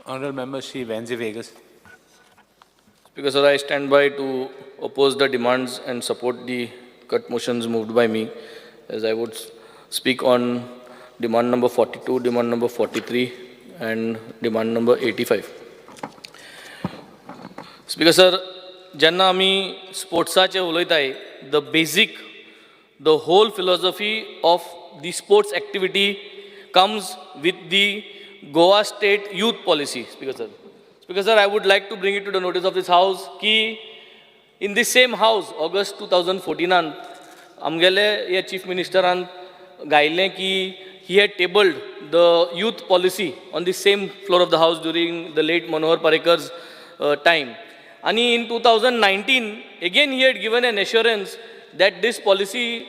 Honorable Member Shri Venzy Vegas. Speaker sir, I stand by to oppose the demands and support the cut motions moved by me, as I would speak on demand number 42, demand number 43 and demand number 85. Speaker sir, जेन्ना आमी स्पोर्ट्साचेर उलयताय, the basic, the whole philosophy of the sports activity comes with the Goa State Youth Policy. Speaker sir. Speaker sir, I would like to bring it to the notice of this house की in this same house, August 2014 आमगेले हे chief मिनिस्टरान गायलें की he had tabled the youth policy on the same floor of the house during the late Manohar Parrikar's time. आणि in 2019 again he had given an assurance that this policy,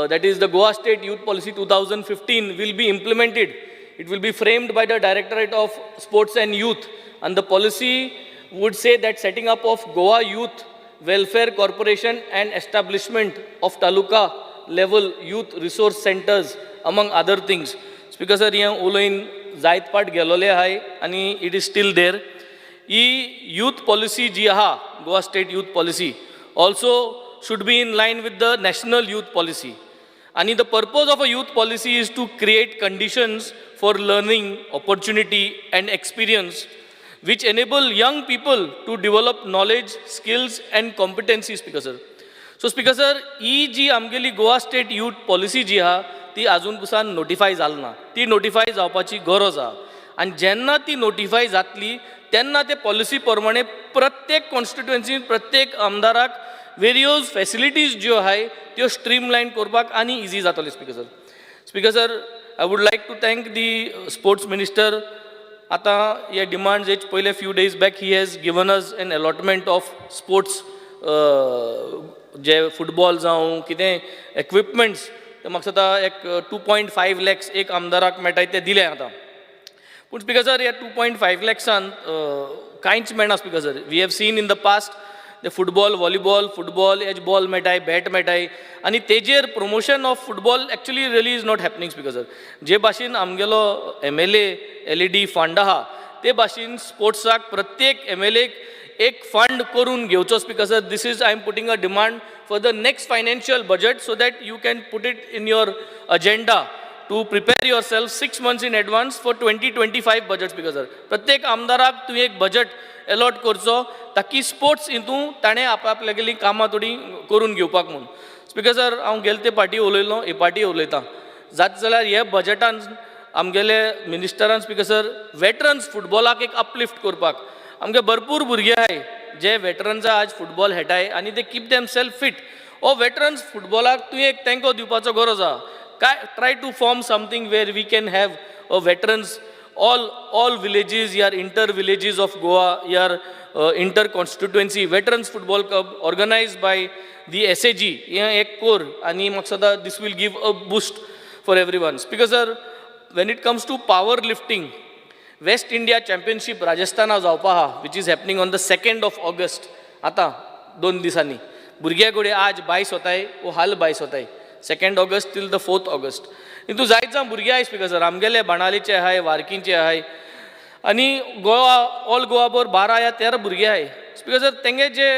that is the Goa State Youth Policy 2015, will be implemented. It will be framed by the Directorate of Sports and Youth, and the policy would say that setting up of Goa Youth Welfare Corporation and establishment of taluka level youth resource centers, among other things. Speaker sir, हें उलोवन जायत पाट गेलोले आहाय आनी it is still there. He youth policy जी आहा, Goa State Youth Policy also should be in line with the National Youth Policy. आणि the purpose of a youth policy is to create conditions for learning, opportunity and experience which enable young people to develop knowledge, skills and competency, Speaker sir. So Speaker sir, ही जी आमगेली Goa state youth policy जी आहा, ती आजून पसून notify जाली ना. ती नोटिफाय जावपाची गरज आहा आनी जेन्ना ती नोटिफाय जातली, तेन्ना ते पॉलिसी प्रमाणे प्रत्येक कॉन्स्टिट्युएन्सीन प्रत्येक आमदाराक वेरियस फॅसिलिटीज ज्यो आहाय, त्यो स्ट्रीमलायन करपाक आनी इजी जातले. Speaker sir, Speaker sir, I would like to thank the sports minister. आतां हे डिमांड्स हेच पयले few days back he has given us an allotment of sports, J football जावं कितें इक्विपमेंट्स, ते म्हाका दिसता एक 2.5 लॅक्स एक आमदाराक मेळटाय, ते दिले आतां. पूण स्पीकर सर, ह्या 2.5 लॅक्सान कांयच मेळना. Speaker sir, we have seen in the past ते football, volleyball, football has ball मेळटाय, बॅट मेळटाय आनी तेजेर promotion of football actually really is not happening. Speaker sir, जे भाशेन आमगेलो एमएलए एलईडी फंड आहा, ते भाशेन स्पोर्ट्साक प्रत्येक एमएलएक एक फंड करून घेवचो. Speaker sir, this is, I am putting a demand for the next financial budget, so that you can put it in your agenda to prepare yourself 6 months in advance for 2025 budget. Speaker sir, प्रत्येक आमदाराक तुवें एक budget allot करचो, ताकी sports हितून ताणें आपआपल्यागेलीं कामां थोडीं करून घेवपाक म्हूण. स्पीकर सर, हांव गेले ते पाटी उलयलो, हे पाटी उलयतां, जाता जाल्यार हे बजटान आमगेले मिनिस्टरान, स्पीकर सर, वेटरन्स फुटबॉलाक एक अपलिफ्ट करपाक. आमगे भरपूर भुरगे आहाय जे वेटरन्सा आज फुटबॉल खेळटाय आनी ते कीप देम सेल्फ फिट. हो वेटरन्स फुटबॉलाक तुवें एक तेंको दिवपाचो गरज आहा काय. Try to form something where we can have a veterans, all villages or inter villages of Goa or inter constituency veterans football club organized by the SAG. हें एक कोर आनी म्हाका दिसता this will give a boost for everyone. Speaker sir, when it comes to power lifting, West India Championship राजस्थाना जावपा आहा, which is happening on the 2nd of August. आतां 2 दिसांनी भुरग्या कडेन आज बायस वताय वो हाल बायस वताय, 2nd August till the 4th August. हितून जायत जाण भुरगे आहाय, स्पीकर सर, आमगेले बाणावलीचे आहाय, वार्कींचे आहाय आनी गोवा, ऑल गोवा भर 12 या 13 भुरगे आहाय. स्पीकर सर, तेंगे जे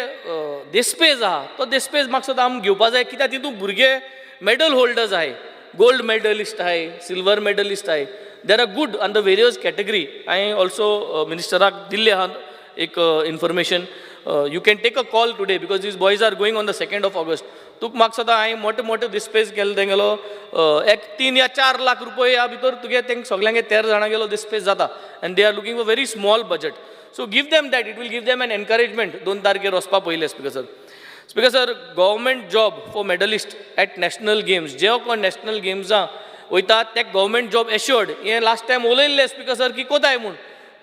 देस्पेज आहा, तो देस्पेज म्हाका दिसता आमी घेवपा जाय, कित्याक तितून भुरगे मेडल होल्डर्स आहाय, गोल्ड मेडलिस्ट आहाय, सिल्वर मेडलिस्ट आहाय. There are good on the various category. हांवें ऑल्सो मिनिस्टराक दिल्लें आहा एक information. You can take a call today because these boys are going on the 2nd of August. तुका म्हाका दिसता हांवें मोठे मोठे दिस्पेज केले, तेंगेलो एक 3 या 4 लाख रुपये ह्या भितर तुगे तेंक सगल्यांगे 13 जाणांगेलो दिस्पेज जाता, and they are looking for very small budget. So give them that, it will give them an encouragement 2 तारखेर वचपा पयलें. Speaker sir, Speaker sir, government job for medalist at national games. जे कोण नॅशनल गेम्सां वयतात, ते गव्हर्मेंट जॉब एश्योर्ड, हें last time उलयल्लें speaker sir की कोताय म्हूण.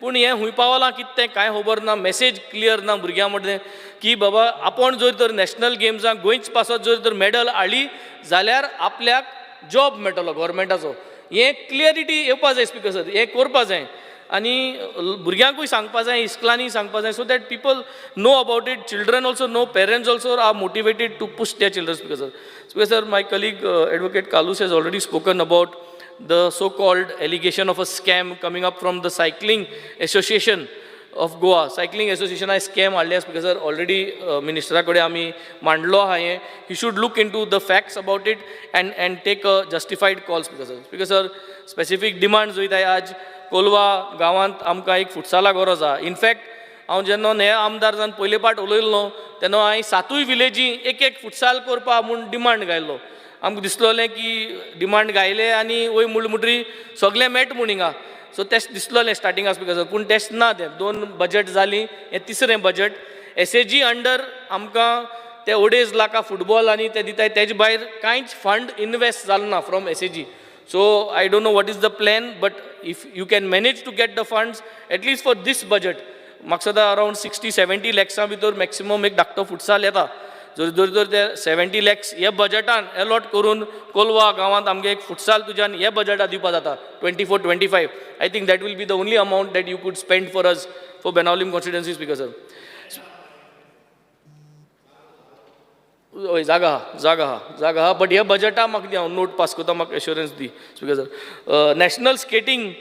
पूण हें खूंय पावलां कितें तें कांय खबर ना. मॅसेज क्लियर ना भुरग्यां मदें की बाबा, आपूण जर तर नॅशनल गेम्सांक गोंयच पासत जर तर मॅडल हाडली जाल्यार आपल्याक जॉब मेळटलो गव्हर्मेंटाचो. हें क्लियरिटी येवपा जाय, स्पीकर सर. हें करपा जाय आनी भुरग्यांकूय सांगपा जाय, इस्कुलांनी सांगपा जाय, so that people know about it, children also know, parents also are motivated to push their children. Speaker sir, Speaker sir, my colleague Advocate Kalus has already spoken about the so called allegation of a scam coming up from the Cycling Association of Goa. Cycling असोसिएशनान scam हाडले speaker sir. Already मिनिस्टरा कडेन आमी मांडलो आहा हें. He should look into the facts about it and take a justified call, Speaker sir. Speaker sir, specific demand वयताय. आज कोलवा गांवांत आमकां एक फुटसाला गरज आहा. इनफॅक्ट हांव जेन्ना हे आमदार जावन पयले पाट उलयल्लो तेन्ना हांवें सातूय विलेजी एक एक फुटसाल करपा म्हूण डिमांड घायल्लो. आमकां दिसलोलें की डिमांड घायले आनी वयर म्हणले म्हणटरी सगळें मेट म्हूण हिंगा. सो तेश दिसलोलें स्टार्टिंगाक स्पीकर सर, पूण तेश ना. तें दोन बजट जालीं, हें तिसरें बजट. एसएजी अंडर आमकां ते 2.5 लाखां फुटबॉल आनी ते दिताय, तेजे भायर कांयच फंड इनवेस्ट जालो ना from SAG. So I don't know what is the plan, but if you can manage to get the funds at least for this budget, म्हाका सदां अरावंड 60-70 लॅक्सां भितर मॅक्सिमम एक धाकटो फुटसाल येता. जर ते 70 लॅक्स हे बजटान एलॉट करून कोलवा गांवांत आमगे एक फुटसाल तुज्यान हे बजटात दिवपा जाता, 24-25, I think that will be the only amount that you could spend for us, for Benaulim constituency, Speaker sir. हय, जागा आहा, जागा आहा, जागा आहा, बट ह्या बजटा म्हाका दी, हांव नोट पास करता, म्हाका एश्योरन्स दी speaker sir. National skating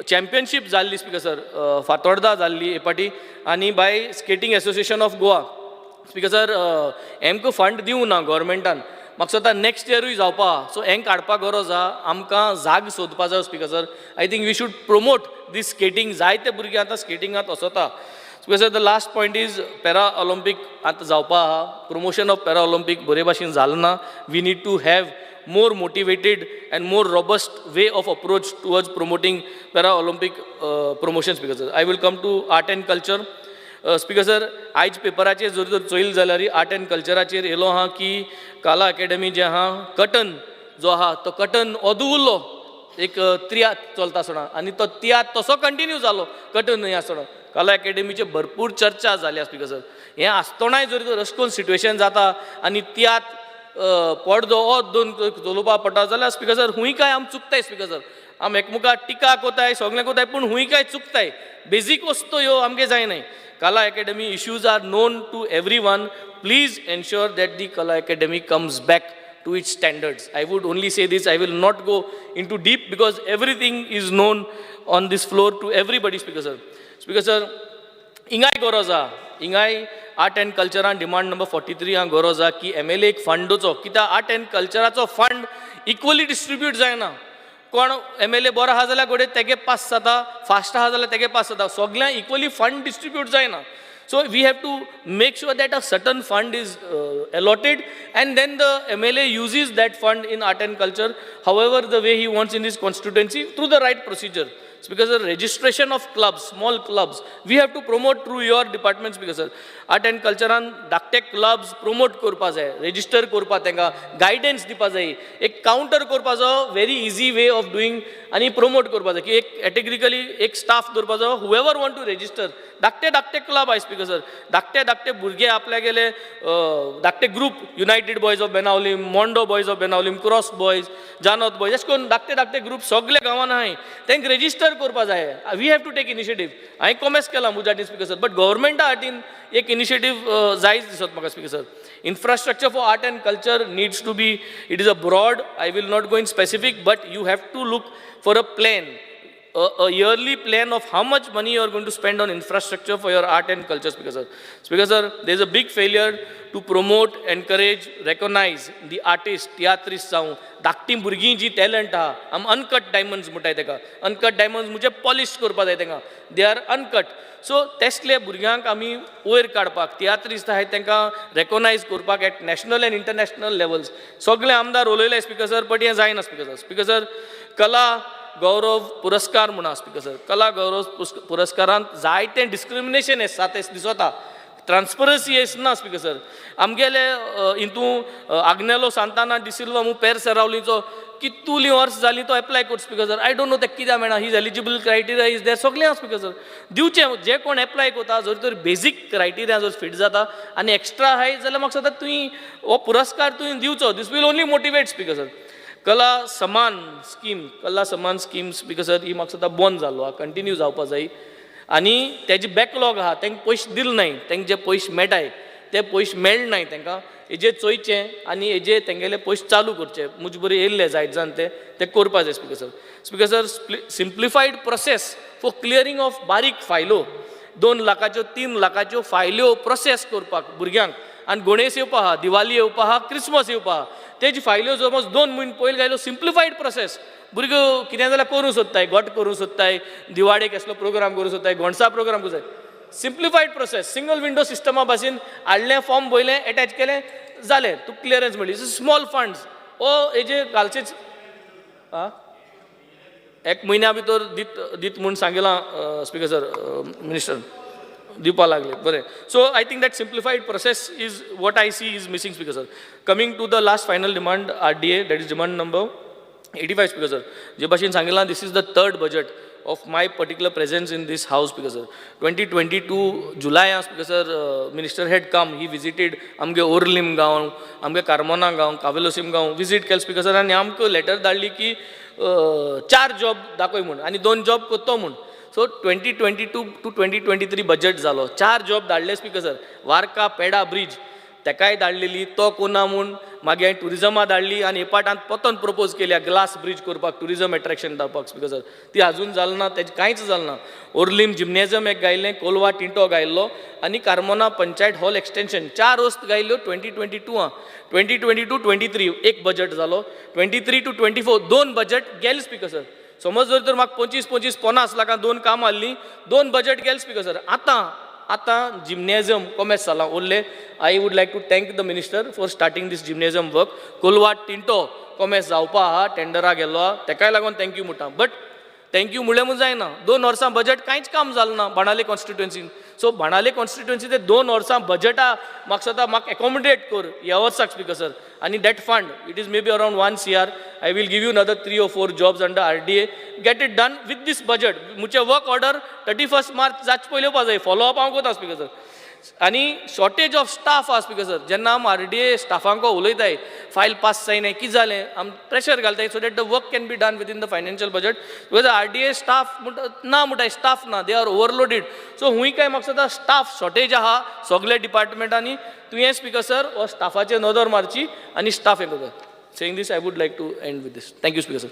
championship जाल्ली स्पीकर सर, फातोर्डा जाल्ली हे पाटी आनी by Skating Association of Goa, Speaker sir. हेमकां fund दिवं ना गोवोरमेंटान. म्हाका दिसता नॅक्स्ट इयरूय जावपा आहा. सो हेंक काडपाक गरज आहा. आमकां जाग सोदपा जाय, Speaker sir. I think we should promote this skating. जायते भुरगे आतां स्केटिंगांत वचता. Speaker sir, the last point is para Olympic आतां जावपा आहा. प्रमोशन ऑफ पॅरा ऑलिम्पीक बरे भाशेन जालें ना. We need to have more motivated and more robust way of approach towards promoting para Olympic promotion, Speaker sir. I will come to art and culture, Speaker sir. आयज पेपराचेर जर तर चोयल जाल्यार art and कल्चराचेर येयलो आहा की कला एकेडमी जें आहा, कटन जो आहा तो कटन ओदू उरलो. एक तियात्र चलता आसतना आनी तो तियात्र तसो कंटिन्यू जालो कटन न्हय आसतना. कला एकेडमीचे भरपूर चर्चा जाल्या स्पीकर सर. हें आसतनाय जर तर अशें करून सिट्युएशन जाता आनी तियात्र पडदो ओ दोन चलोवपा पडटा जाल्यार स्पीकर सर, हुंय काय आम चुकताय. स्पीकर सर, आम एकमुखार टिका कोताय, सगळें कोताय, पूण हुंय काय चुकताय. बेजीक वस्तू ह्यो आमगे जायनाय. Kala Academy issues are known to everyone. Please ensure that the Kala Academy comes back to its standards. I would only say this. I will not go into deep because everything is known on this floor to everybody, Speaker sir. Speaker sir, हिंगाय गरज आहा. हिंगाय art and कल्चरान demand number 43 हांगा गरज आहा की M L एक फंडचो, कित्याक art and कल्चराचो फंड इक्वली डिस्ट्रिब्यूट जायना. कोण एमएलए बरो आहा जाल्यार घडये तेगे पास जाता, फास्ट आहा जाल्यार तेगे पास जाता. सगळ्यांक इक्वली फंड डिस्ट्रिब्यूट जायना. So we have to make sure that a certain fund is allotted and then the MLA uses that fund in art and culture however the way he wants in his constituency through the right procedure. It's because the registration of clubs, small clubs, we have to promote through your departments because, sir, art and culture धाकटे clubs promote करपा जाय, register करपा तांकां guidance दिवपा जाय, एक counter करपाचो very easy way of doing आनी प्रमोट करपा जाय की एक कॅटेगरिकली एक स्टाफ दवरपाचो, हुएवर वॉन्ट टू रेजिस्टर. धाकटे धाकटे क्लब आहा स्पीकर सर, धाकटे धाकटे भुरगे आपल्या गेले धाकटे group, United boys of Benaulim, Mondo boys of Benaulim, cross boys, जानत बॉयज, अशें करून धाकटे धाकटे ग्रूप सगळे गांवान आहाय. तांकां रेजिस्टर करपा जाय. We have to take initiative. हांवें कॉमेस केला म्हज्या हातीन स्पीकर सर, बट गव्हर्मेंटा हातीन एक इनिशिएटीव जायच दिसत म्हाका, Speaker sir. Infrastructure for art and culture needs to be, it is a broad, I will not go in specific, but you have to look for a plan, a yearly plan of how much money you are going to spend on infrastructure for your art and culture, Speaker sir. Speaker sir, there is a big failure to promote, encourage, recognize the artist, tiatrist जावं, धाकटीं भुरगीं जी talent आहा. आम uncut diamonds म्हणटाय तेका. Uncut diamonds म्हणजे polish करपा जाय तेंकां, they are uncut. सो तेसले भुरग्यांक आमी वयर काडपाक, तियात्रिस्त आहाय तांकां रेकोगनायज करपाक at national and international levels. सगळे आमदार उलयले स्पीकर सर, बट हें जायना स्पीकर सर. स्पीकर सर, कला गौरव पुरस्कार म्हूण आहा स्पीकर सर. कला गौरव पुरस्कारांत जायतें डिस्क्रिमिनेशन आसा तें दिसता, ट्रान्सपरन्सी ना स्पीकर सर. आमगेले हितू आग्नेलो सांताना डिसिल्वा म्हूण पेर सेरावलीचो कितुलीं वर्स जालीं तो एप्लाय करता, speaker sir. I don't know ते कित्याक मेळना. His eligible criteria is there, सगळें आहा स्पीकर सर. दिवचें जे कोण एप्लाय करता, जर तर बेजीक क्रायटेरिया जर फिट जाता आनी एक्स्ट्रा आहाय जाल्यार म्हाका दिसता तुवें हो पुरस्कार तुवें दिवचो. This will only motivate, Speaker sir. कला समान स्कीम, कला समान स्कीम स्पीकर सर, ही म्हाका दिसता बंद जालो आहा, कंटिन्यू जावपा जाय. आनी तेजी बॅकलॉग आहा, तांकां पयशे दिले नाय. तांकां जे पयशे मेळटाय ते पयशे मेळनाय तांकां. हेजेर चोयचें आनी हेजे तेंगेले पयशे चालू करचे. मुज बरें येयल्ले जायत जाण ते ते करपा जाय, Speaker sir. Speaker sir, simplified process for clearing of बारीक फायलो, 2 लाखाच्यो, 3 लाखाच्यो फायल्यो प्रोसेस करपाक भुरग्यांक. आनी गणेश येवपा आहा, दिवाली येवपा आहा, क्रिसमस येवपा आहा, तेजी फायल्यो समज 2 म्हयने पयलीं घायल्यो, सिम्प्लिफायड प्रोसेस. भुरगो कितें जाल्यार करूंक सोदताय, गोट करूंक सोदताय, दिवाळेक कसलो प्रोग्राम करूंक सोदताय, गोणसा प्रोग्राम करूंक सोदताय. सिम्प्लिफायड प्रोसेस, सिंगल विंडो सिस्टमा भाशेन हाडलें, फॉर्म भरलें, एटॅच केलें, जालें, तुका क्लियरन्स मेळ्ळी. स्मॉल फंड्स ओ हेजे घालचेच. आं, एक म्हयन्या भितर दीत दीत म्हूण सांगिलां, स्पीकर सर. मिनिस्टर दिवपा लागले, बरें. So I think that simplified process is what I see is missing, Speaker sir. Coming to the last final demand, RDA, that is demand number 85, Speaker sir. जे भाशेन सांगिलां, this is the third budget of my particular presence in this house, Speaker sir. 2022 जुलाया, Speaker sir, minister had come, he visited आमगे ओर्लीम गांव, आमगे Carmona गांव, कावेलोसीम गांव visit केले, speaker sir. आनी आमकां letter धाडली की चार जॉब दाखय म्हूण आनी दोन जॉब करतो म्हूण. So 2022 to 2023 budget जालो, चार जॉब धाडले, स्पीकर सर. वार्का पेडा ब्रीज तेकाय धाडलेली, तो कोना म्हूण. मागीर हांवें ट्युरिजमा धाडली आनी एपाटांत पोतोन प्रपोज केल्या ग्लास ब्रीज करपाक, ट्युरिजम एट्रॅक्शन धाडपाक, स्पीकर सर. ती अजून जाल ना, तेजें कांयच जालें ना. ओर्लीम जिमनेजम एक गायलें, कोलवा टिंटो गायल्लो आनी कार्मोना पंचायत हॉल एक्सटेंशन, चार वस्त गायल्यो 2022. आं, 2022-23 एक बजट जालो, 23 टू 24 दोन बजट गेले, स्पीकर सर. समज जर तर म्हाका 25 25 50 लाखां दोन कामां आहलीं, दोन बजट गेले, स्पीकर सर. आतां आतां जिमनेजम कोमेस जालां उरलें. I would like to thank the minister for starting this gymnasium work. Colva tinto कोमेस जावपा आहा, टेंडरा गेल्लो आहा, तेकाय लागून thank you म्हणटा. बट thank you म्हणलें म्हूण जायना, 2 वर्सां बजट कांयच काम जालें ना बाणावले कॉन्स्टिट्युएन्सीन. सो बाणावले कॉन्स्टिट्युएन्सी ते 2 वर्सां बजटा म्हाका दिसता म्हाका एकोमोडेट कर ह्या वर्साक, स्पीकर सर. आनी that fund, it is maybe around 1 CR, I will give you another three or four jobs under RDA. Get it done with this budget. मुचे work order 31 March जाचे पयलीं येवपा जाय. फॉलो अप हांव करता, speaker sir. आनी shortage of staff आहा, speaker sir. जेन्ना आम आरडीए स्टाफांको उलयताय, फायल पास जायना, कितें जालें, आम प्रेशर घालताय so that the work can be done within the financial budget, because RDA staff म्हणटा ना म्हणटाय, स्टाफ ना, they are overloaded. So हुंय काय म्हाका दिसता स्टाफ शॉर्टेज आहा सगल्या डिपार्टमेंटांनी. तुवें, स्पीकर सर, हो स्टाफाचेर नदर मारची आनी स्टाफ हें करता. Saying this, I would like to end with this. Thank you, Speaker sir.